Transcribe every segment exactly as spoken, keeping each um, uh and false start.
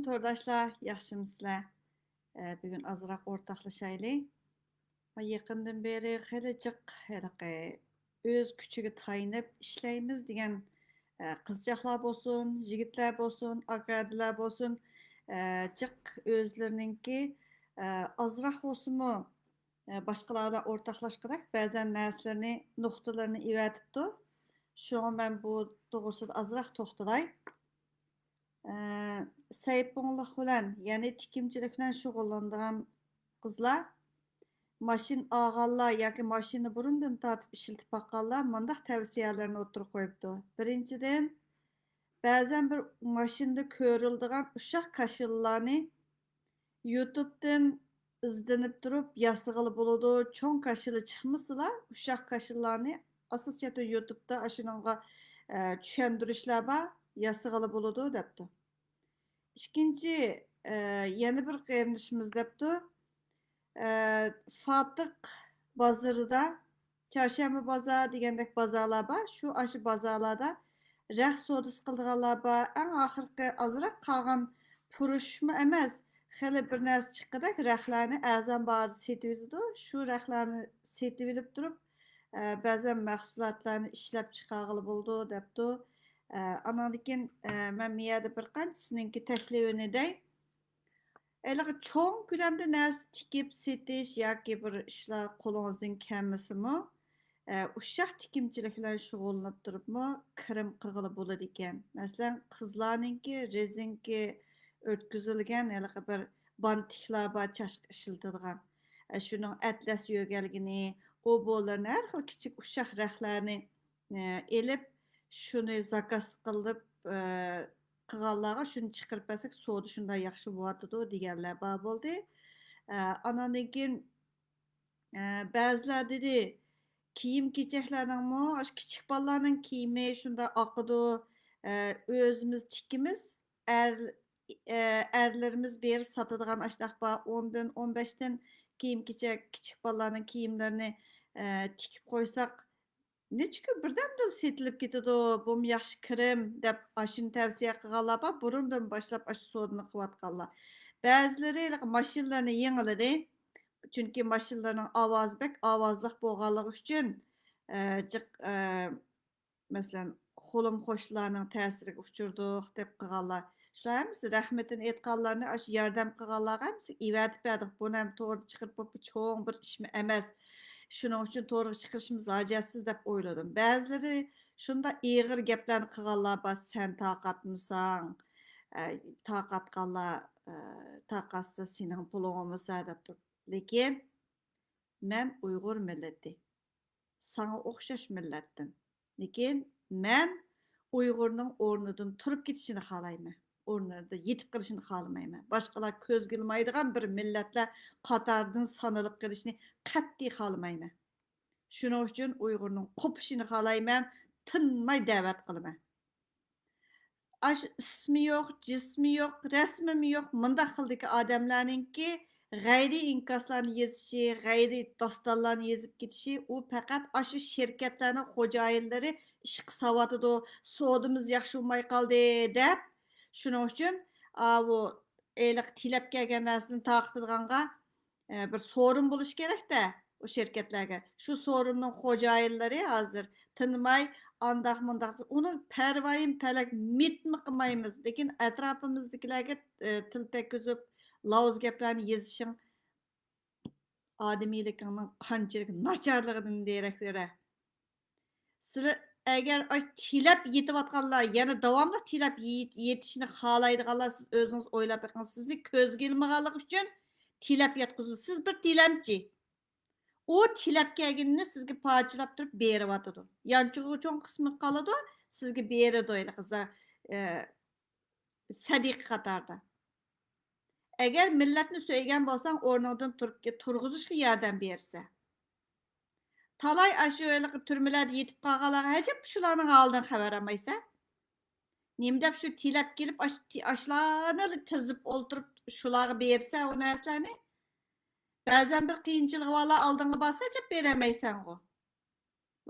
تورداشلار، ياخشىمۇسىلەر؟ ئە، بۈگۈن ئازراق ئورتاقلىشايلى. يېقىندىن بېرى خېلى جىق ھېلىقى ئۆز كۈچىگە تايىنىپ ئىشلەيمىز دېگەن، ئە، قىزچاقلار بولسۇن، يىگىتلەر بولسۇن، ئاكا-ھەدىلەر بولسۇن، ئە، جىق ئۆزلىرىنىڭكى، ئە، ئازراق بولسىمۇ، ئە، باشقىلار بىلەن ئورتاقلاشقۇدەك بەزەن نەرسىلىرىنى، نۇقتىلىرىنى ئېۋەتىپتۇ. شۇڭا مەن بۇ توغرىسىدا ئازراق توختىلاي. ئە، سەي پۇڭلۇق بىلەن، يەنى تىكىمچىلىك بىلەن شۇغۇللىنىدىغان قىزلار، ماشىنا ئالغانلار ياكى ماشىنىنى بۇرۇندىن تارتىپ ئىشلىتىپ باققانلار مۇنداق تەۋسىيەلەرنى ئوتتۇرىغا قويۇپتۇ. بىرىنچىدىن، بەزەن بىر ماشىنىدا كۆرۈلىدىغان ئۇششاق كاشىلىلارنى يۇتۇبتىن ئىزدىنىپ تۇرۇپ ياسىغىلى بولىدۇ. چوڭ كاشىلا چىقمىسىلا، ئۇششاق كاشىلىلارنى ئاساسىيەتەن يۇتۇبتا ئاشۇنىڭغا، ئە، چۈشەندۈرۈشلەر بار، ياسىغىلى بولىدۇ دەپتۇ. ئىككىنچى، ئە، يەنە بىر قېرىندىشىمىز دەپتۇ، ئە، فاتىق بازىرىدا، چارشەنبە بازار دېگەندەك بازارلار بار. شۇ ئاشۇ بازارلاردا رەخت سودىسى قىلىدىغانلار بار. ئەڭ ئاخىرقى ئازراق قالغان پۇرۇشمۇ ئەمەس، خېلى بىر نەرسە چىققۇدەك رەختلەرنى ئەرزان باھادا سېتىۋېتىدۇ. شۇ رەختلەرنى سېتىۋېلىپ تۇرۇپ، ئە، بەزەن مەھسۇلاتلارنى ئىشلەپ چىقارغىلى بولىدۇ دەپتۇ. ئە، ئانىڭدىن كېيىن، ئە، مەن بۇ يەردە بىر قانچىسىنىڭكى تەكلىپىنى دەي. ھېلىقى چوڭ كۆلەمدە نەرسە تىكىپ سېتىش ياكى بىر ئىشلار قولىڭىزدىن كەلمىسىمۇ، ئە، ئۇششاق تىكىمچىلىك بىلەن شۇغۇللىنىپ تۇرۇپمۇ كىرىم قىلغىلى بولىدىكەن. مەسىلەن، قىزلارنىڭكى رېزىنكە ئۆتكۈزۈلگەن ھېلىقى بىر بانتىكلار بار، چاچقا ئىشلىتىدىغان. ئە، شۇنىڭ ئەتلەس يۆگەلگىنى، ئوبولىرىنى، ھەر خىل كىچىك ئۇششاق رەختلەرنى، ئە، ئېلىپ، شۇنى زاكاز قىلىپ، ئە، قىلغانلارغا شۇنى چىقىرىپ بەرسەك، سودا شۇنداق ياخشى بولۇۋاتىدۇ دېگەنلەر بار بولدى. ئە، ئاناندىن كېيىن، ئە، بەزىلەر دېدى، كىيىم-كېچەكلەرنىڭمۇ، ئاشۇ كىچىك بالىلارنىڭ كىيىمى شۇنداق ئاقىدۇ، ئە، ئۆزىمىز تىكىمىز، ئەر، ئە، ئەرلىرىمىز بېرىپ ساتىدىغان ئاشۇنداق بار، ئوندىن، ئون بەشتىن كىيىم-كېچەك، كىچىك بالىلارنىڭ كىيىملىرىنى، ئە، تىكىپ قويساق، نەچچە كۈن بىردەمدىلا سېتىلىپ كېتىدۇ، بۇمۇ ياخشى كىرىم، دەپ ئاشۇنى تەۋسىيە قىلغانلار بار، بۇرۇندىن باشلاپ ئاشۇ سودىنى قىلىۋاتقانلار. بەزىلىرى ھېلىقى ماشىنىلىرىنى يېڭىلىدى، چۈنكى ماشىنىلىرىنىڭ ئاۋازى بەك ئاۋازلىق بولغانلىقى ئۈچۈن، ئە، جىق، ئە، مەسىلەن، خولۇم خوشلارنىڭ تەسىرىگە ئۇچرىدۇق دەپ قىلغانلار. شۇلار ھەممىسى رەھمىتىنى ئېيتقانلارنى ئاشۇ ياردەم قىلغانلارغا ھەممىسىگە ئېۋەتىپ بەردۇق. بۇنى ھەم توغرا چىقىرىپ بولۇپ چوڭ بىر ئىشمۇ ئەمەس. شۇنىڭ ئۈچۈن توغرا چىقىرىشىمىز ھاجەتسىز دەپ ئويلىدىم. بەزىلىرى شۇنداق ئېغىر گەپلەرنى قىلغانلار بار، سەن تارقاتمىساڭ، ئە، تارقاتقانلار، ئە، تارقاتسا سېنىڭ پۇلۇڭ بولمىسا دەپ تۇرۇپ. لېكىن مەن ئۇيغۇر مىللىتى. ساڭا ئوخشاش مىللەتتىن. لېكىن مەن ئۇيغۇرنىڭ ئورنىدىن تۇرۇپ كېتىشىنى خالايمەن. ئورنىدا يېتىپ قېلىشىنى خالىمايمەن. باشقىلار كۆزگە ئىلمايدىغان بىر مىللەتلەر قاتارىدىن سانىلىپ قېلىشىنى قەتئىي خالىمايمەن. شۇنىڭ ئۈچۈن ئۇيغۇرنىڭ قوپۇشىنى خالايمەن، تىنماي دەۋەت قىلىمەن. ئاشۇ ئىسمى يوق، جىسمى يوق، رەسىمىمۇ يوق، مۇنداق خىلدىكى ئادەملەرنىڭكى غەيرىي ئىنكاسلارنى يېزىشى، غەيرىي داستانلارنى يېزىپ كېتىشى، ئۇ پەقەت ئاشۇ شىركەتلەرنىڭ خوجايىنلىرى ئىشقا ساۋاتىدۇ، سودىمىز ياخشى بولماي قالدى دەپ، شۇنىڭ ئۈچۈن ئاۋۇ ھېلىقى تىلەپ كەلگەن نەرسىنى تارقىتىدىغانغا ئە، بىر سورۇن بولۇشى كېرەك-دە، ئۇ شىركەتلەرگە. شۇ سورۇننىڭ خوجايىنلىرى ھازىر تىنماي، ئانداق مۇنداق، ئۇنىڭ پەرۋايىمۇ پەلەك، مىتمۇ قىلمايمىز. لېكىن ئەتراپىمىزدىكىلەرگە، ئە، تىل تەگكۈزۈپ، لاۋۇز گەپلەرنى يېزىشىڭ ئادىمىيلىكىڭنىڭ قانچىلىك ناچارلىقىدىن دېرەك بېرە. سىلەر ئەگەر ئاشۇ تىلەپ يېتىۋاتقانلار، يەنە داۋاملىق تىلەپ يېت-، يېتىشنى خالايدىغانلار، سىز ئۆزىڭىز ئويلاپ بېقىڭ، سىزنى كۆزگە ئىلمىغانلىقى ئۈچۈن تىلەپ ياتقۇزىدۇ. سىز بىر تىلەمچى. ئۇ تىلەپ كەلگىنىنى سىزگە پارچىلاپ تۇرۇپ بېرىۋاتىدۇ. يانچۇقىغا چوڭ قىسمى قالىدۇ، سىزگە بېرىدۇ، ھېلىقى زا-، ئە، سەدىقە قاتارىدا. ئەگەر مىللەتنى سۆيگەن بولساڭ، ئورنۇڭدىن تۇرۇپ كېت، تۇرغۇزۇشقا ياردەم بېرىسەن. تالاي ئاشۇ ھېلىقى تۈرمىلەردە يېتىپ قالغانلارغا ئەجەب شۇلارنىڭ ھالىدىن خەۋەر ئالمايسەن؟ نېمە دەپ شۇ تىلەپ كېلىپ، ئاش-، تى-، ئاشلارنىلا تىزىپ ئولتۇرۇپ، شۇلارغا بېرىسەن ئۇ نەرسىلەرنى؟ بەزەن بىر قىيىنچىلىقى بارلار ئالدىڭغا بارسا، ئەجەب بېرەلمەيسەنغۇ؟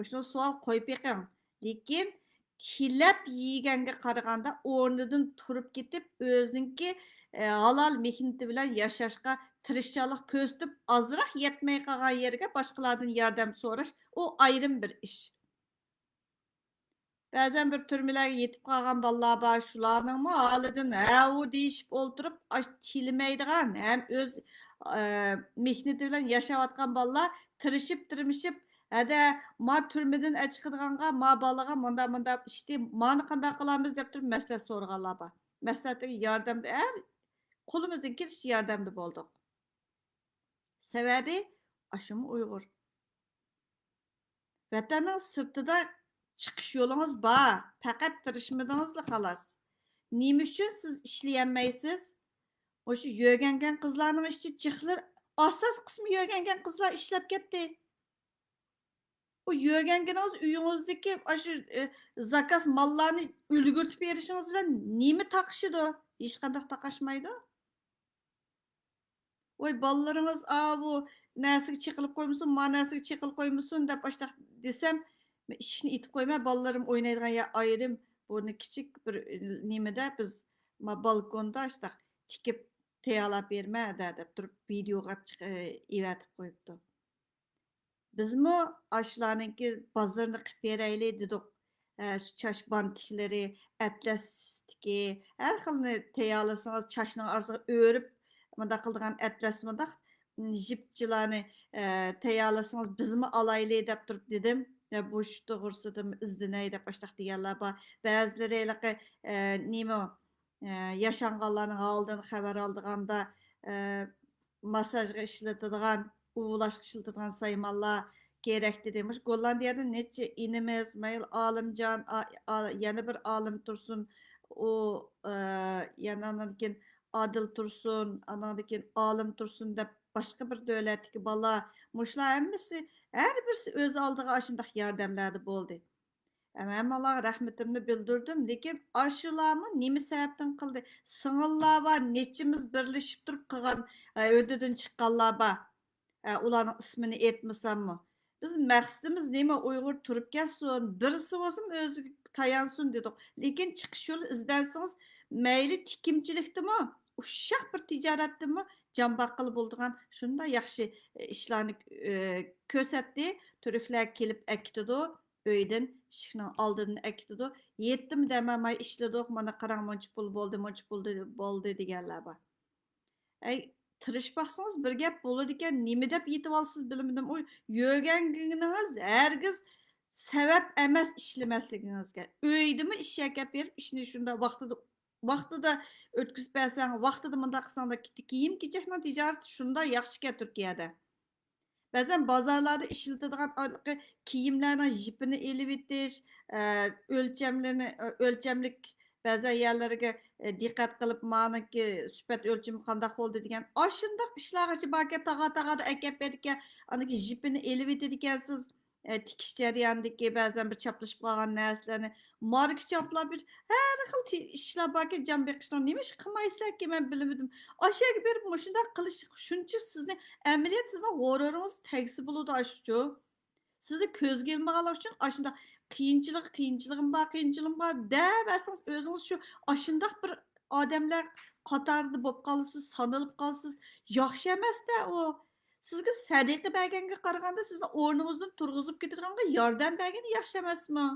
مۇشۇ سوئال قويۇپ بېقىڭ. لېكىن تىلەپ يېگەنگە قارىغاندا، ئورنىدىن تۇرۇپ كېتىپ، ئۆزىنىڭكى، ئە، ھالال مېھنىتى بىلەن ياشاشقا تىرىشچانلىق كۆرسىتىپ، ئازراق يەتمەي قالغان يېرىگە باشقىلاردىن ياردەم سوراش، ئۇ ئايرىم بىر ئىش. بەزەن بىر تۈرمىلەرگە يېتىپ قالغان بالىلار بار، شۇلارنىڭمۇ ھالىدىن ھەۋۇ دېيىشىپ ئولتۇرۇپ، ئاش تىلىمەيدىغان ھەم ئۆز، ئە، مېھنىتى بىلەن ياشاۋاتقان بالىلار تىرىشىپ، تىرمىشىپ، ھەدە، ما تۈرمىدىن ئەچىقىدىغانغا، ما بالىغا مۇنداق، مۇنداق ئىشتى، مانى قانداق قىلامىز دەپ تۇرۇپ مەسلىھەت سورىغانلار بار. مەسلىھەتتىكى ياردەمدە ھەر قولىمىزدىن كېلىشىچە ياردەمدە بولدۇق. سەۋەبى، ئاشۇمۇ ئۇيغۇر. ۋەتەننىڭ سىرتىدا چىقىش يولىڭىز بار، پەقەت تىرىشمىدىڭىزلا خالاس. نېمە ئۈچۈن سىز ئىشلىيەلمەيسىز؟ مۇشۇ يۆگەنگەن قىزلارنىڭ ئىچى جىقلىرى، ئاساس قىسمى يۆگەنگەن قىزلار ئىشلەپ كەتتى. ئۇ يۆگەنگىنىڭىز ئۆيىڭىزدىكى ئاشۇ، ئە، زاكاز ماللارنى ئۈلگۈرتۈپ بېرىشىڭىز بىلەن نېمە تاقىشىدۇ؟ ھېچقانداق تاقاشمايدۇ. ۋاي، بالىلىرىڭىز ئاۋۇ نەرسىگە چېقىلىپ قويمىسۇن، ما نەرسىگە چېقىلىپ قويمىسۇن دەپ ئاشتاق دېسەم، مەن ئىشىكنى ئېتىپ قويماي، بالىلىرىم ئوينايدىغان يەر ئايرىم، بۇنى كىچىك بىر نېمىدە بىز ما بالكوندا ئاشتاق تىكىپ تەييارلاپ بېرىمەن ھەدە دەپ تۇرۇپ ۋىدېئوغا ئېلىپ چىق-، ئېۋەتىپ قويۇپتۇ. بىزمۇ ئاشۇلارنىڭكى بازىرىنى قىلىپ بېرەيلى دېدۇق. ھە، شۇ چاچ بانتىكلىرى، ئەتلەستىكى، ھەر خىلنى تەييارلىسىڭىز، چاچنىڭ ئارىسىغا ئۆرۈپ، مۇنداق قىلىدىغان ئەتلەس مۇنداق، م، يىپچىلارنى، ئە، تەييارلىسىڭىز، بىزمۇ ئالايلى دەپ تۇرۇپ دېدىم. يا، بۇ شۇ توغرىسىدىمۇ ئىزدىنەي دەپ ئاشتاق دېگەنلەر بار. بەزىلىرى ھېلىقى، ئە، نېمە، ئە، ياشانغانلارنىڭ ھالىدىن خەۋەر ئالىدىغاندا، ئە، ماسساژغا ئىشلىتىدىغان، ئۇۋۇلاشقا ئىشلىتىدىغان سايمانلار كېرەك دېدى. مۇشۇ گوللاندىيەدىن نەچچە ئىنىمىز، مايل ئالىمجان، ئا-، ئا-، يەنە بىر ئالىم تۇرسۇن، ئۇ، ئە، يەنە ئاندىن كېيىن ئادىل تۇرسۇن، ئاناندىن كېيىن ئالىم تۇرسۇن دەپ باشقا بىر دۆلەتتىكى بالا، مۇشۇلار ھەممىسى، ھەر بىرسى ئۆز ئالدىغا ئاشۇنداق ياردەملەردە بولدى. ھەممىڭلارغا رەھمىتىمنى بىلدۈردۈم، لېكىن ئاشۇلارمۇ نېمە سەۋەبتىن قىلدى؟ سىڭىللار بار، نەچچىمىز بىرلىشىپ تۇرۇپ قىلغان، ھە، ھۆددىدىن چىققانلار بار. ھە، ئۇلارنىڭ ئىسمىنى ئېيتمىساممۇ. بىز مەقسىتىمىز نېمە؟ ئۇيغۇر تۇرۇپ كەتسۇن، بىرسى بولسىمۇ ئۆزىگە تايانسۇن دېدۇق. لېكىن چىقىش يولى ئىزدەنسىڭىز، مەيلى تىكىمچىلىكتىمۇ، ئۇششاق بىر تىجارەتتىمۇ جان باققىلى بولىدىغان شۇنداق ياخشى، ئە، ئىشلارنى، ئە، كۆرسەتتى. تۈركلەر كېلىپ ئەكېتىدۇ. ئۆيدىن، ئىشىكنىڭ ئالدىدىن ئەكېتىدۇ. يەتتىمۇ دەمەماي ئىشلىدۇق، مانا قاراڭ، مۇنچە پۇل بولدى، مۇنچە پۇل بولدى دېگەنلەر بار. ئەي، تىرىشىپ باقسىڭىز، بىر گەپ بولىدىكەن، نېمە دەپ يېتىۋالىسىز بىلمىدىم. ئۇ يۆگەنگىنىڭىز ھەرگىز سەۋەب ئەمەس ئىشلىمەسلىكىڭىزگە. ئۆيدىمۇ ئىش يەكەپ بېرىپ، ئىشنى شۇنداق ۋاقتىدا، ۋاقتىدا ئۆتكۈزۈپ بەرسەڭ، ۋاقتىدا مۇنداق قىلساڭ، كىيىم-كېچەكنىڭ تىجارىتى شۇنداق ياخشىكەن تۈركىيەدە. بەزەن بازارلاردا ئىشلىتىدىغان ھېلىقى كىيىملەرنىڭ يىپىنى ئېلىۋېتىش، ئە، ئۆلچەملىرىنى، ئۆلچەملىك بەزەن يەرلىرىگە، ئە، دىققەت قىلىپ، مانىڭكى سۈپەت ئۆلچىمى قانداق بولدى دېگەن ئاشۇنداق ئىشلارغىچە باركەن، تاغا-تاغادا ئەكەپ بېرىدىكەن، ئاندىن كېيىن يىپىنى ئېلىۋېتىدىكەنسىز، ئە، تىكىش جەريانىدىكى بەزەن بىر چاپلىشىپ قالغان نەرسىلەرنى. ماركا چاپلاپ بېرىش، ھەر خىل تى-، ئىشلار باركەن، جان بېقىشنىڭ. نېمە ئىش قىلمايسىلەركىن، مەن بىلمىدىم. ئاشۇ يەرگە بېرىپ مۇشۇنداق قىلىش شۇنچە سىزنى، ئەمەلىيەت سىزنىڭ غۇرۇرىڭىز تەگسە بولىدۇ ئاشۇچۇ. سىزنى كۆزگە ئىلمىغانلىق ئۈچۈن ئاشۇنداق قىيىنچىلىق، قىيىنچىلىقىم بار، قىيىنچىلىقىم بار دەۋەرسىڭىز، ئۆزىڭىز شۇ ئاشۇنداق بىر ئادەملەر قاتارىدا بولۇپ قالىسىز، سانىلىپ قالىسىز. ياخشى ئەمەس-دە ئۇ. سىزگە سەدىقە بەرگەنگە قارىغاندا، سىزنى ئورنىڭىزدىن تۇرغۇزۇپ كېتىدىغانغا ياردەم بەرگىنى ياخشى ئەمەسمۇ؟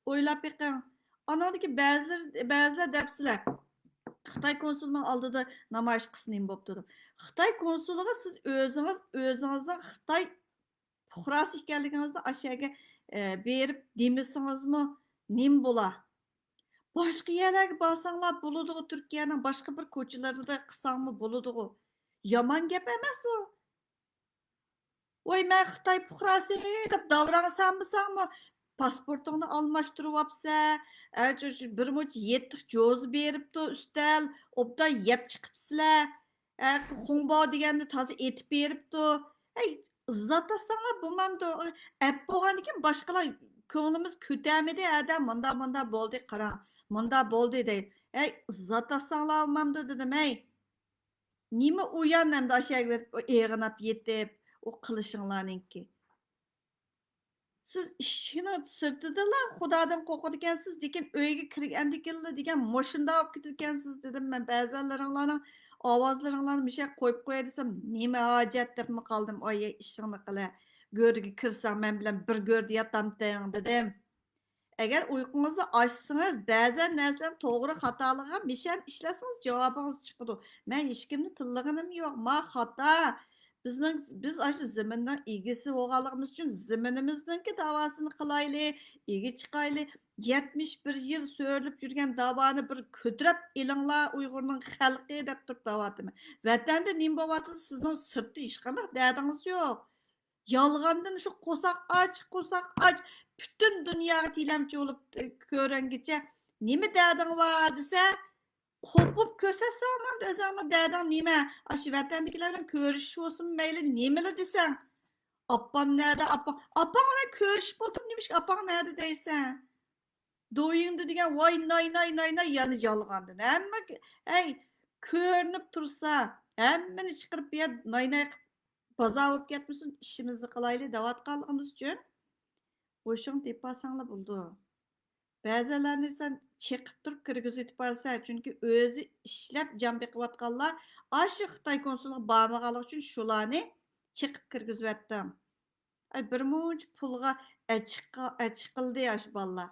ئويلاپ بېقىڭ. ئاناندىكى بەزىلەر، بەزىلەر دەپسىلەر، خىتاي كونسۇلىنىڭ ئالدىدا نامايىش قىلسا نېمە بوپتۇ دەپ. خىتاي كونسۇلىغا سىز ئۆزىڭىز، ئۆزىڭىزنىڭ خىتاي پۇقراسى ئىكەنلىكىڭىزنى ئاشۇ يەرگە، ئە، بېرىپ دېمىسىڭىزمۇ نېمە بولا؟ باشقا يەرلەرگە بارساڭلار بولىدىغۇ، تۈركىيەنىڭ باشقا بىر كوچىلىرىدا قىلساڭمۇ بولىدىغۇ. يامان گەپ ئەمەس ئۇ. ۋاي، مەن خىتاي پۇقراسى دەپ داۋراڭ سالمىساڭمۇ، پاسپورتۇڭنى ئالماشتۇرۇۋاپسەن، ئە، شۇ، شۇ بىر مۇنچە يىرتىق جوزا بېرىپتۇ، ئۈستەل، ئوبدان يەپ چىقىپسىلەر. ئە، خۇڭباۋ دېگەننى تازا ئېتىپ بېرىپتۇ. ھەي، ئىززەت ئاتساڭلار بولمامدۇ؟ ئەپ بولغاندىكىن باشقىلار كۆڭلىمىز كۆتەرمىدى، ھەدە، مۇندا، مۇندا بولدى، قاراڭ، مۇندا بولدى دەيدۇ. ھەي، ئىززەت ئاتساڭلار بولمامدۇ دېدىم، ھەي. نېمە ئۇيان ئەمدى ئاشۇ يەرگە بېرىپ ئېغىناپ يېتىپ، ئۇ قىلىشىڭلارنىڭكى. سىز ئىشىكنىڭ سىرتىدىلا خۇدادىن قورقىدىكەنسىز، لېكىن ئۆيگە كىرگەندىكىنلا دېگەن مۇشۇنداق بولۇپ كېتىدىكەنسىز، دېدىم مەن. بەزەنلىرىڭلارنىڭ ئاۋازلىرىڭلارنى مۇشۇ يەرگە قويۇپ قوياي دېسەم، نېمە ھاجەت دەپمۇ قالدىم. ئاي، ئىشىڭنى قىلە، گۆرگە كىرسەڭ مەن بىلەن بىر گۆردە ياتامتىڭ، دېدىم. ئەگەر ئۇيقۇڭىزدا ئاچسىڭىز، بەزەن نەرسىلەرنى توغرا خاتالىقىغا مىشەن ئىشلەتسىڭىز، جاۋابىڭىز چىقىدۇ. مەن ھېچكىمنى تىللىغىنىم يوق. ما خاتا. بىزنىڭ، بىز ئاشۇ زېمىننىڭ ئىگىسى بولغانلىقىمىز ئۈچۈن زېمىنىمىزنىڭكى داۋاسىنى قىلايلى، ئىگە چىقايلى. يەتمىش بىر يىل سۆرىلىپ يۈرگەن داۋانى بىر كۆتۈرۈپ ئېلىڭلار، ئۇيغۇرنىڭ خەلقى دەپ تۇرۇپ دەۋاتىمەن. ۋەتەندە نېمە بولۇۋاتىدۇ، سىزنىڭ سىرتتا ھېچقانداق دەردىڭىز يوق. يالغاندىن شۇ قورساق ئاچ، قورساق ئاچ، پۈتۈن دۇنياغا تىلەمچى بولۇپ، ئە، كۆرۈنگىچە نېمە دەردىڭ بار دېسە، قوپۇپ كۆرسەتسەڭ ماڭا ئۆزۈڭنىڭ دەردىڭ نېمە؟ ئاشۇ ۋەتەندىكىلەر بىلەن كۆرۈشۈش بولسۇن مەيلى، نېمىلا دېسەڭ. ئاپام نەدە، ئاپام؟ ئاپاڭ بىلەن كۆرۈشۈپ ئولتۇرۇپ، نېمىشقا ئاپاڭ نەدە دەيسەن؟ دويۇڭدا دېگەن ۋاي ناي ناي ناي ناي، يەنە يالغاندىن. ھەممە ك-، ھەي، كۆرۈنۈپ تۇرسا، ھەممىنى چىقىرىپ بۇ يەر ناي ناي قىلىپ بازار بولۇپ كەتمىسۇن، ئىشىمىزنى قىلايلى دەۋاتقانلىقىمىز ئۈچۈن بوشۇڭ تېپىۋالساڭلا بولىدۇ. بەزىلەرنى سەن چېقىپ تۇرۇپ كىرگۈزۈۋېتىپ بارىسەن، چۈنكى ئۆزى ئىشلەپ جان بېقىۋاتقانلار ئاشۇ خىتاي كونسۇلىغا بارمىغانلىقى ئۈچۈن شۇلارنى چېقىپ كىرگۈزۈۋەتتىڭ. ئاي، بىر مۇنچە پۇلغا ئەچىق-، ئەچىقىلدى ئاشۇ بالىلار.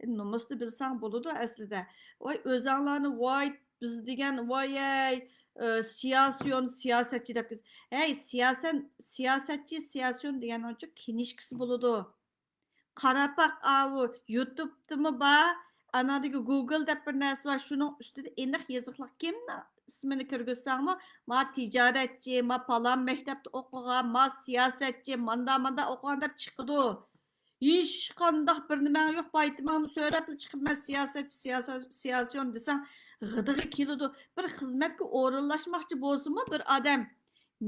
ئە، نومۇسنى بىلسەڭ بولىدۇ ئەسلىدە. ۋاي، ئۆزەڭلارنى، ۋاي، بىز دېگەن، ۋاي، ئەي، ئە، سىياسىيون، سىياسەتچى دەپ كېتىسىز. ھەي، سىياسەن-، سىياسەتچى، سىياسىيون دېگەننىڭچۇ كىنىشكىسى بولىدۇ. قارا باق، ئاۋۇ يۇتۇبتىمۇ بار، ئانادىكى گۇگل دەپ بىر نەرسە بار، شۇنىڭ ئۈستىدە ئېنىق يېزىقلىق كىمنىڭ ئىسمىنى كىرگۈزسەڭمۇ، ما تىجارەتچى، ما پالان مەكتەپتە ئوقۇغان، ما سىياسەتچى، ماندا ماندا ئوقۇغان دەپ چىقىدۇ. ھېچقانداق بىر نېمەڭ يوق، پايتىماڭنى سۆرەپلا چىقىپ، مەن سىياسەتچى، سىياسا-، سىياسىيون دېسەڭ غىدىقى كېلىدۇ. بىر خىزمەتكە ئورۇنلاشماقچى بولسىمۇ بىر ئادەم،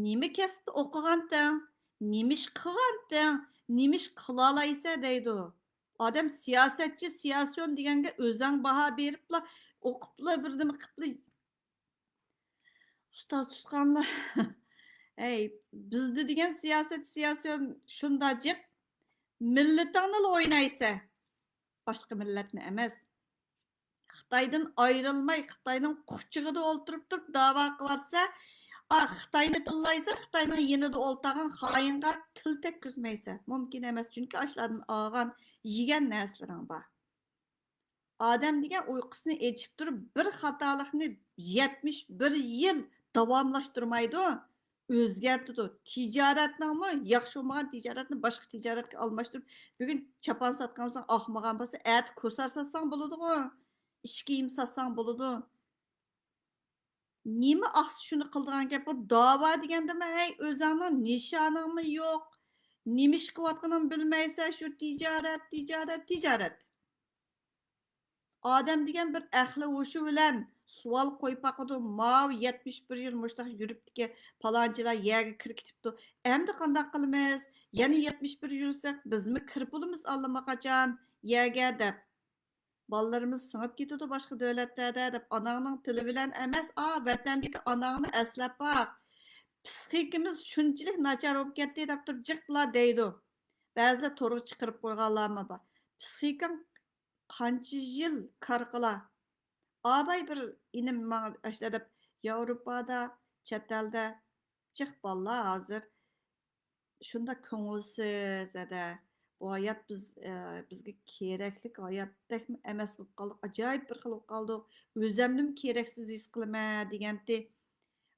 نېمە كەسىپتە ئوقۇغانتىڭ؟ نېمە ئىش قىلغانتىڭ؟ نېمە ئىش قىلالايسەن دەيدۇ. ئادەم سىياسەتچى، سىياسىيون دېگەنگە ئۆزەڭ باھا بېرىپلا، ئوقۇپلا، بىر نېمە قىلىپلا. ئۇستاز تۇتقانلار، ھەي، بىزدە دېگەن سىياسەت، سىياسىيون شۇندا جىق، مىللىتىڭنىلا ئوينايسەن، باشقا مىللەتنى ئەمەس. خىتايدىن ئايرىلماي، خىتاينىڭ قۇچىقىدا ئولتۇرۇپ تۇرۇپ داۋا قىلىۋاتسا، ئا، خىتاينى تىللايسەن، خىتاينىڭ يېنىدا ئولتۇرغان خائىنغا تىل تەگكۈزمەيسەن. مۇمكىن ئەمەس، چۈنكى ئاشۇلاردىن ئالغان، يېگەن نەرسىلىرىڭ بار. ئادەم دېگەن ئۇيقۇسىنى ئېچىپ تۇرۇپ، بىر خاتالىقنى يەتمىش بىر يىل داۋاملاشتۇرمايدۇ، ئۆزگەرتىدۇ. تىجارەتنىڭمۇ ياخشى بولمىغان تىجارەتنى باشقا تىجارەتكە ئالماشتۇرۇپ، بۈگۈن چاپان ساتقان بولساڭ، ئاقمىغان بولسا، ئەتە كوسار ساتساڭ بولىدىغۇ، ئىش كىيىم ساتساڭ بولىدۇ. نېمە ئاقسا شۇنى قىلىدىغان گەپ. بۇ داۋا دېگەندىمۇ، ھەي، ئۆزۈڭنىڭ نىشانىڭمۇ يوق، نېمە ئىش قىلىۋاتقىنىڭنى بىلمەيسەن، شۇ تىجارەت، تىجارەت، تىجارەت. ئادەم دېگەن بىر ئەقلى ھوشى بىلەن سوئال قويۇپ باقىدۇ، ماۋۇ يەتمىش بىر يىل مۇشۇنداق يۈرۈپتىكەن، پالانچىلار يەرگە كىرىپ كېتىپتۇ. ئەمدى قانداق قىلىمىز؟ يەنە يەتمىش بىر يۈرسەك، بىزمۇ كىرىپ بولىمىز ئاللىماقاچان يەرگە دەپ. بالىلىرىمىز سىڭىپ كېتىدۇ باشقا دۆلەتلەردە دەپ، ئاناڭنىڭ تىلى بىلەن ئەمەس، ئا، ۋەتەندىكى ئاناڭنى ئەسلەپ باق. پىسخىكىمىز شۇنچىلىك ناچار بولۇپ كەتتى دەپ تۇرۇپ جىقلا دەيدۇ. بەزىلەر تورغا چىقىرىپ قويغانلارمۇ بار. پىسخىكاڭ قانچە يىل كار قىلا؟ ئاباي بىر ئىنىم ماڭا ئاشۇنداق دەپ، ياۋروپادا، چەت ئەلدە جىق بالىلار ھازىر شۇنداق كۆڭۈلسىز ھەدە. بۇ ھايات بىز، ئە، بىزگە كېرەكلىك ھاياتتەكمۇ ئەمەس بولۇپ قالدۇق. ئاجايىپ بىر خىل بولۇپ قالدۇق. ئۆزەمنىمۇ كېرەكسىز ھېس قىلىمەن دېگەنتى.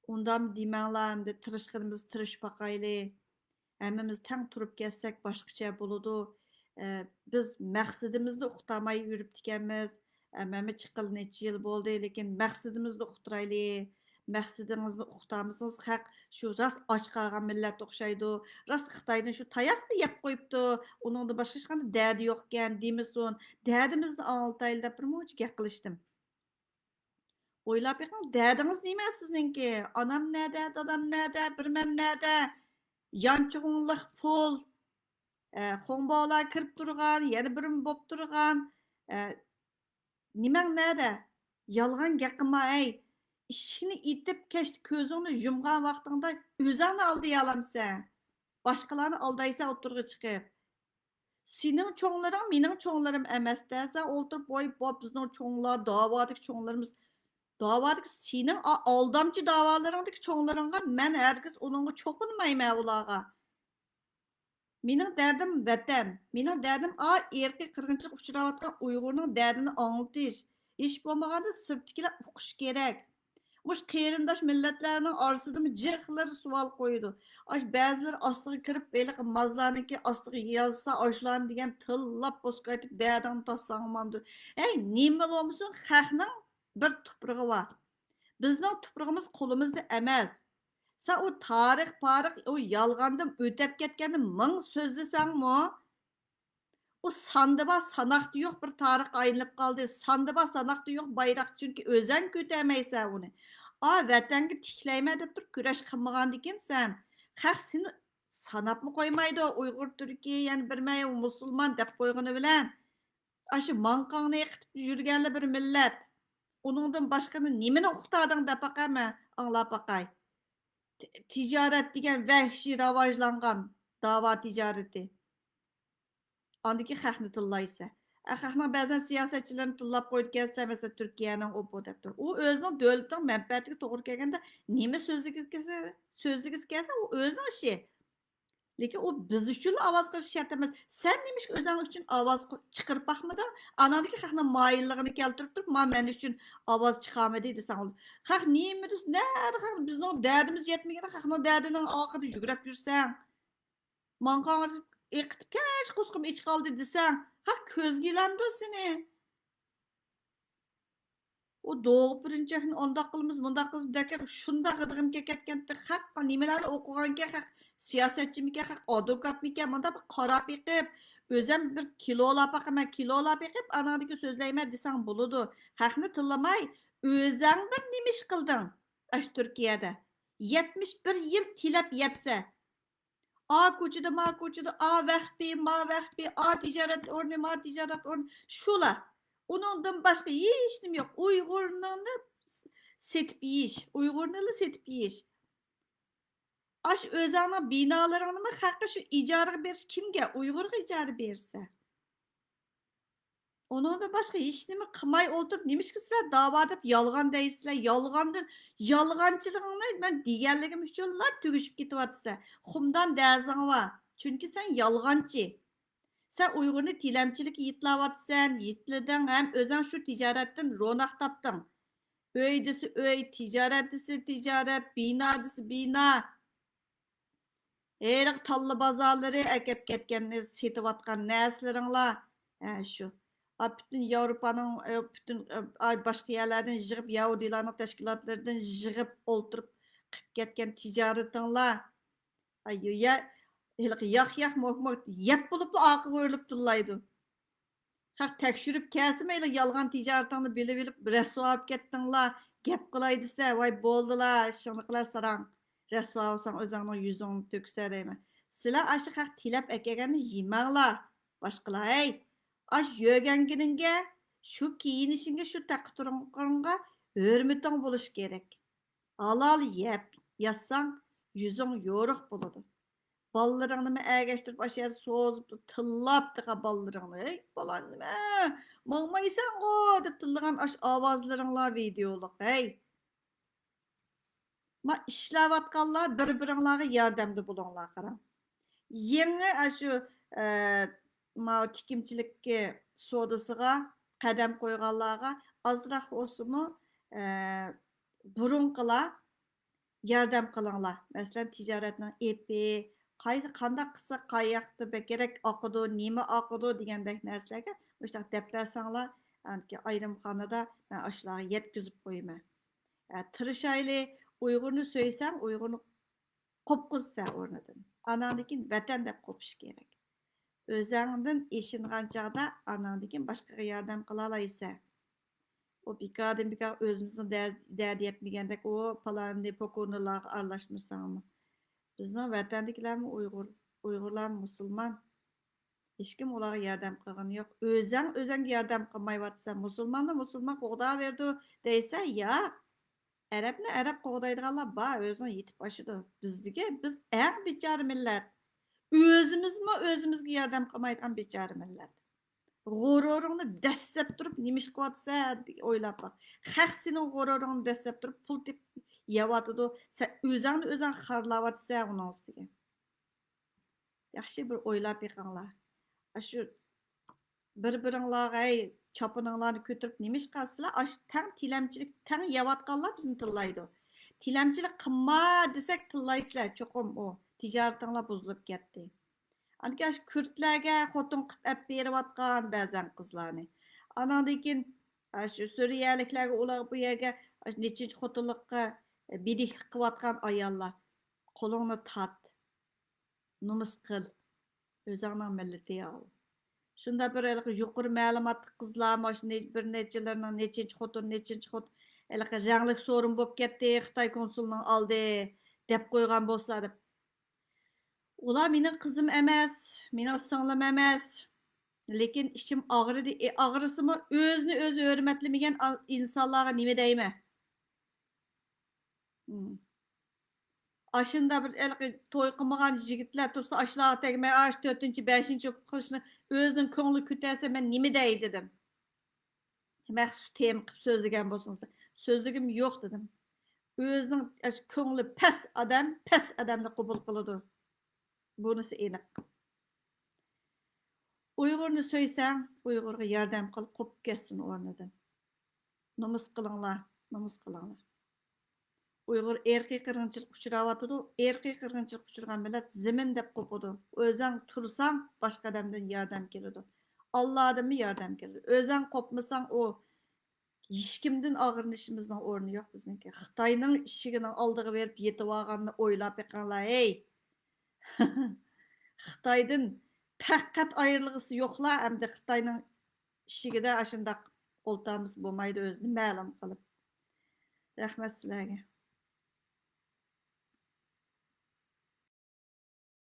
ئۇنداقمۇ دېمەڭلار، ئەمدى تىرىشقىنىمىز تىرىشىپ باقايلى. ھەممىمىز تەڭ تۇرۇپ كەتسەك باشقىچە بولىدۇ. ئە، بىز مەقسىتىمىزنى ئۇقتۇرماي يۈرۈپتىكەنمىز. ئە، مەنمۇ چىققىلى نەچچە يىل بولدى، لېكىن مەقسىتىمىزنى ئۇقتۇرايلى. مەقسىتىڭىزنى ئۇقتۇرمىسىڭىز، خەق شۇ راست ئاچ قالغان مىللەت ئوخشايدۇ. راست خىتايدىن شۇ تاياقلا يەپ قويۇپتۇ. ئۇنىڭدا باشقا ھېچقانداق دەردى يوقكەن دېمىسۇن. دەردىمىزنى ئاڭلىتايلى دەپ بىر مۇنچە گەپ قىلىشتىم. ئويلاپ بېقىڭ، دەردىڭىز نېمە سىزنىڭكى؟ ئانام نەدە، دادام نەدە، بىرمەم نەدە؟ يانچۇقۇڭ لىق پۇل. ئە، خوڭباۋلار كىرىپ تۇرغان، يەنە بىرمۇ بوپ تۇرغان. ئە، نېمەڭ نەدە؟ يالغان گەپ قىلما، ھەي. ئىشىكنى ئېتىپ، كەچتە كۆزۈڭنى يۇمغان ۋاقتىڭدا ئۆزۈڭنى ئالدىيالامسەن؟ باشقىلارنى ئالدايسەن ئوتتۇرىغا چىقىپ. سېنىڭ چوڭلىرىڭ مېنىڭ چوڭلىرىم ئەمەستە. سەن ئولتۇرۇپ، ۋاي، بوپ، بىزنىڭ چوڭلار، داۋادىكى چوڭلىرىمىز، داۋادىكى سېنىڭ ئا-، ئالدامچى داۋالىرىڭدىكى چوڭلىرىڭغا مەن ھەرگىز ئۇنىڭغا چوقۇنمايمەن ئۇلارغا. مېنىڭ دەردىم ۋەتەن، مېنىڭ دەردىم ئا، ئىرقىي قىرغىنچىلىققا ئۇچراۋاتقان ئۇيغۇرنىڭ دەردىنى ئاڭلىتىش. ھېچ بولمىغاندا سىرتتىكىلەر ئۇقۇشى كېرەك. مۇشۇ قېرىنداش مىللەتلەرنىڭ ئارىسىدىمۇ جىقلىرى سوئال قويىدۇ. ئاش بەزىلىرى ئاستىغا كىرىپ، ھېلىقى مازلارنىڭكى ئاستىغا يازسا، ئاشۇلارنى دېگەن تىللاپ بوسكايتىپ دەردىڭنى تاسساڭ ماندۇر. ھەي، نېمە بولمىسۇن، خەقنىڭ بىر تۇپرىقى بار. بىزنىڭ تۇپرىقىمىز قولىمىزدا ئەمەس. سەن ئۇ تارىخ پارىخ، ئۇ يالغاندىن ئۆتەپ كەتكەننى مىڭ سۆزلىسەڭمۇ، ئۇ ساندا بار، ساناقتا يوق بىر تارىخقا ئايلىنىپ قالدى. ساندا بار، ساناقتا يوق بايراق، چۈنكى ئۆزەڭ كۆتەرمەيسەن ئۇنى. ئا، ۋەتەنگە تىكلەيمەن دەپ تۇرۇپ كۈرەش قىلمىغاندىكىن سەن، خەق سېنى ساناپمۇ قويمايدۇ. ئۇيغۇر، تۈركىي، يەنە بىر مەي مۇسۇلمان دەپ قويغىنى بىلەن، ئاشۇ ماڭقاڭنى ئېقىتىپ يۈرگەنلا بىر مىللەت. ئۇنىڭدىن باشقىنى نېمىنى ئۇقتادىڭ دەپ باقاي، مەن ئاڭلاپ باقاي. تىجارەت دېگەن ۋەھشىي راۋاجلانغان داۋا تىجارىتى. ئاندىكى خەقنى تىللايسەن. ئە، خەقنىڭ بەزەن سىياسەتچىلىرىنى تىللاپ قويىدىكەنسىلەر، مەسىلەن، تۈركىيەنىڭ ئوپۇ دەپ تۇرۇپ. ئۇ ئۆزىنىڭ دۆلىتىنىڭ مەنپەئەتىگە توغرا كەلگەندە نېمە سۆزلىگىسى كەلسە، سۆزلىگىسى كەلسە، ئۇ ئۆزىنىڭ ئىشى. لېكىن ئۇ بىز ئۈچۈنلا ئاۋاز قىلىش شەرت ئەمەس. سەن نېمىشقا ئۆزۈڭ ئۈچۈن ئاۋاز قو-، چىقىرىپ باقمىدىڭ؟ ئاناندىكى خەقنىڭ مايىللىقىنى كەلتۈرۈپ تۇرۇپ، ما مەن ئۈچۈن ئاۋاز چىقارمىدى دېسەڭ بولىدۇ. خەق نېمە دېسە، نەدە خەق، بىزنىڭ دەردىمىز يەتمىگەن خەقنىڭ دەردىنىڭ ئارقىدا يۈگۈرۈپ يۈرسەڭ، ماڭقاڭ ئېقىتىپ، كەچ قۇسقۇم ئېچ قالدى دېسەڭ، خەق كۆزگە ئىلامدۇ سېنى؟ ئۇ دوغا پۈرۈنچەكنى ئانداق قىلىمىز، مۇنداق قىلىمىز دەركەن، شۇنداق غىدىقىم كەتكەنتى. خەق نېمىلەرنى ئوقۇغانكەن، خەق سىياسەتچىمىكەن، خەق ئادۋوكاتمىكەن، مۇنداق بىر قاراپ بېقىپ، ئۆزەم بىر كىلولاپ باقىمەن، كىلولاپ بېقىپ، ئاناندىكى سۆزلەيمەن دېسەڭ بولىدۇ. خەقنى تىللىماي، ئۆزەڭ بىر نېمە ئىش قىلدىڭ ئاشۇ تۈركىيەدە؟ يەتمىش بىر يىل تىلەپ يەپسە، ئا كوچىدا، ما كوچىدا، ئا ۋەخپى، ما ۋەخپى، ئا تىجارەت ئورنى، ما تىجارەت ئورنى، شۇلا. ئۇنىڭدىن باشقا ھېچنېمە يوق. ئۇيغۇرنىڭ سېتىپ يېيىش، ئۇيغۇرنىلا سېتىپ يېيىش. ئاش ئۆزەڭنىڭ بىنالىرىڭنىمۇ خەققە شۇ ئىجارىگە بېرىش، كىمگە؟ ئۇيغۇرغا ئىجارە بېرىسە. ئۇنىڭدىن باشقا ھېچنېمە قىلماي ئولتۇرۇپ، نېمىشقا سىلەر داۋا دەپ يالغان دەيسىلەر؟ يالغاندىن، يالغانچىلىقىڭنى مەن دېگەنلىكىم ئۈچۈنلا تۈگىشىپ كېتىۋاتىسەن. خۇمدان دەزىڭ بار. چۈنكى سەن يالغانچى. سەن ئۇيغۇرنى تىلەمچىلىككە يىتلاۋاتىسەن، يىتلىدىڭ ھەم ئۆزۈڭ شۇ تىجارەتتىن روناق تاپتىڭ. ئۆي دېسە ئۆي، تىجارەت دېسە تىجارەت، بىنا دېسە بىنا. ھېلىقى تاللا بازارلىرى ئەكەپ كەتكەن، سېتىۋاتقان نەرسىلىرىڭلار، ھە، شۇ. ئا، پۈتۈن ياۋروپانىڭ، ئە، پۈتۈن، ئە، ئا، باشقا يەرلەردىن يىغىپ، يەھۇدىيلارنىڭ تەشكىلاتلىرىدىن يىغىپ ئولتۇرۇپ قىلىپ كەتكەن تىجارىتىڭلار. ئاي، يا، ھېلىقى ياق، ياق، موك، موك يەپ بولۇپلا ئارقىغا ئۆرۈلۈپ تىللايدۇ. خەق تەكشۈرۈپ كەلسىمۇ، ھېلىقى يالغان تىجارىتىڭنى بىلىۋېلىپ، رەسۋا بولۇپ كەتتىڭلار. گەپ قىلاي دېسە، ۋاي، بولدىلا، ئىشىڭنى قىلە ساراڭ. رەسۋا بولساڭ، ئۆزۈڭنىڭ يۈزۈڭنى تۆكسە دەيمەن. سىلەر ئاشۇ خەق تىلەپ ئەكەلگەننى يېمەڭلار. باشقىلار، ھەي، ئاشۇ يۆگەنگىنىڭگە، شۇ كىيىنىشىڭگە، شۇ تەققە تۇرغىنىڭغا ھۆرمىتىڭ بولۇشى كېرەك. ھالال يەپ ياتساڭ، يۈزۈڭ يورۇق بولىدۇ. بالىلىرىڭنىمۇ ئەگەشتۈرۈپ، ئاشۇ يەردە سوزۇپ، تىللاپ تېخى بالىلىرىڭنى، ھەي، بالا نېمە، ماڭمايسەنغۇ دەپ تىللىغان ئاشۇ ئاۋازلىرىڭلار ۋىدېئولۇق، ھەي. ما ئىشلەۋاتقانلار بىر-بىرىڭلارغا ياردەمدە بولۇڭلار، قاراڭ. يېڭى ئاشۇ، ئە، ماۋۇ تىكىمچىلىككە، سودىسىغا قەدەم قويغانلارغا ئازراق بولسىمۇ، ئە، بۇرۇنقىلار ياردەم قىلىڭلار. مەسىلەن، تىجارەتنىڭ ئېپى، قايسى، قانداق قىلسا قاياقتا بەكرەك ئاقىدۇ، نېمە ئاقىدۇ دېگەندەك نەرسىلەرگە مۇشۇنداق دەپ بەرسەڭلار، ئاندىكىن ئايرىمخانىدا مەن ئاشۇلارغا يەتكۈزۈپ قويىمەن. ئە، تىرىشايلى، ئۇيغۇرنى سۆيسەڭ، ئۇيغۇرنى قوپقۇزىسەن ئورنىدىن. ئاناندىن كېيىن ۋەتەن دەپ قوپۇش كېرەك. ئۆزەڭدىن ئېشىنغان چاغدا ئاناندىن كېيىن باشقىغا ياردەم قىلالايسەن. ئۇ بىكاردىن بىكار ئۆزىمىزنىڭ دە-، دەردى يەتمىگەندەك، ئۇ پالاننى، پوكۇنىلارغا ئارىلاشمىساڭمۇ. بىزنىڭ ۋەتەندىكىلەرمۇ ئۇيغۇر، ئۇيغۇرلارمۇ مۇسۇلمان. ھېچكىم ئۇلارغا ياردەم قىلغىنى يوق. ئۆزەڭ ئۆزەڭگە ياردەم قىلمايۋاتىسەن. مۇسۇلماننى مۇسۇلمان قوغداۋېرىدۇ دەيسەن، ياق. ئەرەبنى ئەرەب قوغدايدىغانلار بار، ئۆزىنىڭ يېتىپ ئاشىدۇ. بىزدىكى، بىز ئەڭ بىچارە مىللەت. ئۆزىمىزمۇ ئۆزىمىزگە ياردەم قىلمايدىغان بىچارە مىللەت. غۇرۇرۇڭنى دەسسەپ تۇرۇپ نېمە ئىش قىلىۋاتىسەن؟ ئويلاپ باق. خەق سېنىڭ غۇرۇرۇڭنى دەسسەپ تۇرۇپ، پۇل تېپىپ يەۋاتىدۇ. سەن ئۆزۈڭنى ئۆزۈڭ خارلاۋاتىسەن ئۇنىڭ ئۈستىگە. ياخشى بىر ئويلاپ بېقىڭلار. ئاشۇ بىر-بىرىڭلارغا، ھەي، چاپىنىڭلارنى كۆتۈرۈپ نېمە ئىش قىلىسىلەر؟ ئاشۇ تەڭ تىلەمچىلىك، تەڭ يەۋاتقانلار بىزنى تىللايدۇ. تىلەمچىلىك قىلما دېسەك تىللايسىلەر، چوقۇم ئۇ تىجارىتىڭلار بۇزۇلۇپ كەتتى. ئاندىكىن ئاشۇ كۈردلەرگە خوتۇن قىلىپ ئەپ بېرىۋاتقان بەزەن قىزلارنى. ئاناندىن كېيىن ئاشۇ سۈرىيەلىكلەرگە، ئۇلار بۇ يەرگە ئاشۇ نەچچىنچى خوتۇنلۇققا بىدىكلىك قىلىۋاتقان ئاياللار. قولۇڭنى تارت. نومۇس قىل. ئۆزۈڭنىڭ مىللىتى ئاۋۇ. شۇنداق بىر ھېلىقى يۇقىرى مەلۇماتلىق قىزلار، مانا شۇ نە-، بىر نەچچىلىرىنىڭ نەچچىنچى خوتۇن، نەچچىنچى خوتۇن، ھېلىقى رەڭلىك سورۇن بولۇپ كەتتى، خىتاي كونسۇلىنىڭ ئالدى دەپ قويغان بولسا دەپ. ئۇلار مېنىڭ قىزىم ئەمەس، مېنىڭ سىڭلىم ئەمەس. لېكىن ئىچىم ئاغرىدى. ئى، ئاغرىسىمۇ ئۆزىنى ئۆزى ھۆرمەتلىمىگەن ئا-، ئىنسانلارغا نېمە دەيمەن؟ مم. ئاشۇنداق بىر ھېلىقى توي قىلمىغان يىگىتلەر تۇرسا، ئاشۇلارغا تەگمەي، ئاشۇ تۆتىنچى، بەشىنچى بولۇپ قېلىشنى ئۆزىنىڭ كۆڭلى كۆتەرسە، مەن نېمە دەي دېدىم. مەخسۇس تېما قىلىپ سۆزلىگەن بولسىڭىز، سۆزلىگۈم يوق دېدىم. ئۆزىنىڭ ئاشۇ كۆڭلى پەس ئادەم پەس ئادەمنى قوبۇل قىلىدۇ. بۇنىسى ئېنىق. ئۇيغۇرنى سۆيسەڭ، ئۇيغۇرغا ياردەم قىل، قوپۇپ كەتسۇن ئورنىدىن. نومۇس قىلىڭلار، نومۇس قىلىڭلار. ئۇيغۇر ئىرقىي قىرغىنچىلىققا ئۇچراۋاتىدۇ. ئىرقىي قىرغىنچىلىققا ئۇچرىغان مىللەت زېمىن دەپ قوپىدۇ. ئۆزەڭ تۇرساڭ، باشقا ئادەمدىن ياردەم كېلىدۇ. ئاللادىنمۇ ياردەم كېلىدۇ. ئۆزەڭ قوپمىساڭ، ئۇ ھېچكىمدىن ئاغرىنىشىمىزنىڭ ئورنى يوق بىزنىڭكى. خىتاينىڭ ئىشىكىنىڭ ئالدىغا بېرىپ يېتىۋالغاننى ئويلاپ بېقىڭلار، ھەي! خىتايدىن پەقەت ئايرىلغۇسى يوقلا ئەمدى خىتاينىڭ ئىشىكىدە ئاشۇنداق ئولتۇرمىسا بولمايدۇ ئۆزىنى مەلۇم قىلىپ. رەھمەت سىلەرگە.